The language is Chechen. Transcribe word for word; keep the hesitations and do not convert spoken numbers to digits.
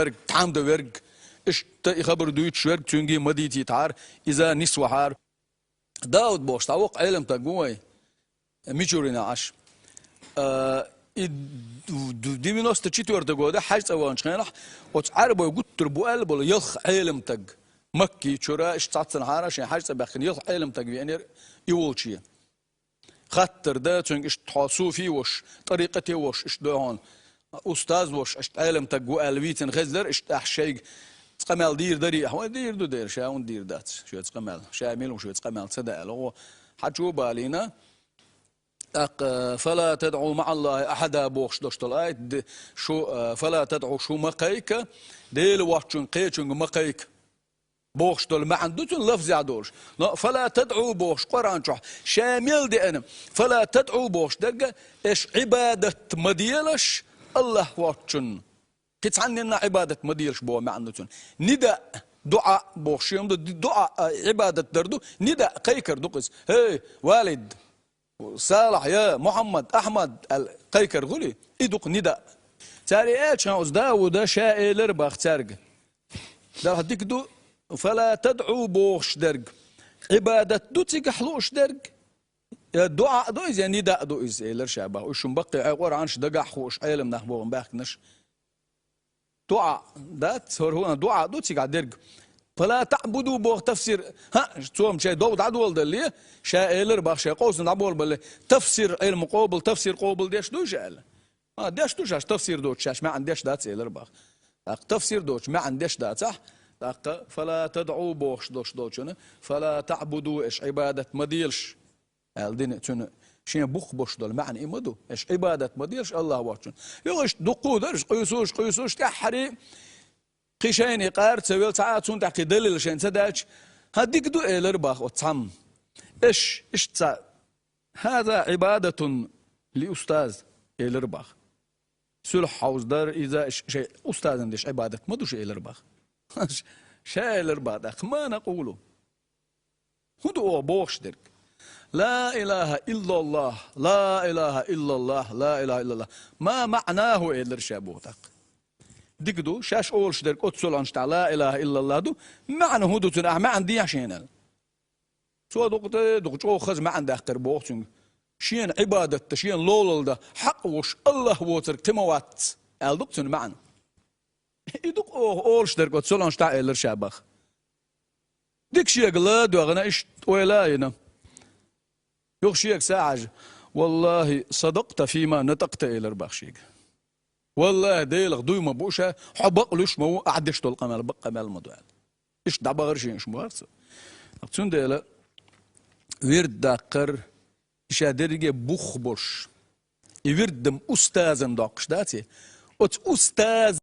верг, тхьамда верг, иштта и хабар дуьйцуш верг, цуьнга ма дийцийтахьара, иза нисвахьара. Дауд бохуш цхьа воккха Ӏеламстаг ву вайн, Мичурина Ӏаш. А, и д-, д-, девяносто четвёртом году хьаьж цӀа ваханчу хенахь оцу Ӏаьрбой гуттар а бу аьлла болу ялх Ӏеламстаг Макки чуьра, иштта цхьаццанхьара шайн хьаьж цӀа баьхкина ялх Ӏеламстаг веанера и волче. Хаттар дан цуьнга, иштта хьо суфий волуш, тӀарикъате волуш, иштта дуй хьуна, устаз волуш, иштта Ӏеламстаг ву аьлла вийцина хезлера, иштта ахь шайга цкъа мел дийр дарий ахь? Вай дийр ду дера, ша хӀунда дийр дац шоьца цкъа мел? Ша мила ву шоьца цкъа мел ца даьлла? Оха хьачу а балийна, тӀаккха, «Фала тадӀу маӀаллахӀи ахьада» бохуш долуш долу аят, де-, шу, а, «Фала тадӀу», шу ма кхайка, Дела воцчунна кхечуьнга ма кхайка бохуш долу маьӀна ду цуьнан лафзехь долуш. Но «Фала тадӀу» бохуш Къуръан чохь ша мел деана, «Фала тадӀу» бохуш дерг, аша Ӏибадат ма делаш АллахӀ воцчунна. Кхин цхьанненна Ӏибадат ма делаш боху маьӀна ду цуьнан. Нида, дуӀа бохуш шен ду, дуӀа, а, Ӏибадат дар ду, нида, кхайкар ду-кх иза. «ХӀей, Валид, Салахь, я Мухьаммад, Ахьмад», аьлла кхайкар хуьлий? И ду-кх нида. Цара и аьллачхьана оцу Дауда ша элира боху цаьрга: «Делахь дика ду, фала тадӀу бохуш дерг, Ӏибадат ду цигахь лууш дерг? Я дуӀа а ду иза, я нида а ду иза», элира ша боху. Уьш шун баккхий Ӏе-, Къуръанаш дагахь хууш Ӏеламнах боху баьхкинарш. ДуӀа дац, хӀара хӀун, дуӀа ду цигахь дерг. «Фала таӀбуду» боху тафсир, хӀаъ, цо-м шайн дов дӀадоладалале, ша элира боху, шайн къовсам дӀаболабалале, тафсир Ӏилма къобал, тафсир къобал деш дуй ша аьлла? А, деш ду шаьш, тафсир доцуш шаьш маьӀна деш дац элира боху. ТӀаккха тафсир доцуш маьӀна деш дацахь, тӀаккха «фала тадӀу» бохуш долуш долчунна «фала таӀбуду», аша Ӏибадат ма делаш аьлла дина цуьнан шен бух бош долу маьӀна и ма ду, аша Ӏибадат ма делаш АллахӀ воцчунна. Юха иштта дуккха а дара, къуьйсуш, къуьйсуш, тӀаьххьарий кхин шайна и къар ца велла, цхьа а цунна тӀехь кхин далил шайна ца даьлча, хӀан, дика ду элира боху оцу цхьамма. Аша иштта цхьа: «ХӀаза Ӏибадатун ли устаз», элира боху. Суьлхьа хьовза дара иза, ш-, шайн устазна деш Ӏибадат ма ду шу элира боху. Ша элира боху тӀаккха: «Ма накъулу». ХӀун ду оха бохуш дерг? «Ла илахӀа иллаллахӀ, ла илахӀа иллаллахӀ, ла илахӀа иллаллахӀ. Ма маӀнахӀу», элира ша боху тӀаккха. Дика ду, шаьш олуш дерг оццул Ӏанаш тӀехь «ла илахӀа иллаллахӀ» ду, маьӀна хӀун ду цуьнан, ахь маьӀна дехьа шена аьлла. Цо дукха тӀе, дукха чӀогӀа хаза маьӀна даьккхира боху цуьнга. Шена Ӏибадат дан, шена ловлал дан хьакъ волуш АллахӀ воцург кхин ма вац, аьлла ду-кх цуьнан маьӀна. И ду-кх оха олуш дерг оццул Ӏанаш тӀехь, элира ша боху. Дика шега ла а доьгӀна, иштта ойла а йина, юха шега схьахьаьжна: «ВаллахӀи, садакъта фима натакъта», элира боху шега. «ВаллахӀи, Делах дуй ма бу ша, хьо бакълуьйш ма ву, ахь деш долу къамел бакъ къамел ма ду», аьлла. Иштта дӀабахара шена уьш, ма боху цо. Цундела вирд даккхар, и ша дерриге бух болуш, и вирд-м устазна доккхуш дац и? Оцу устаз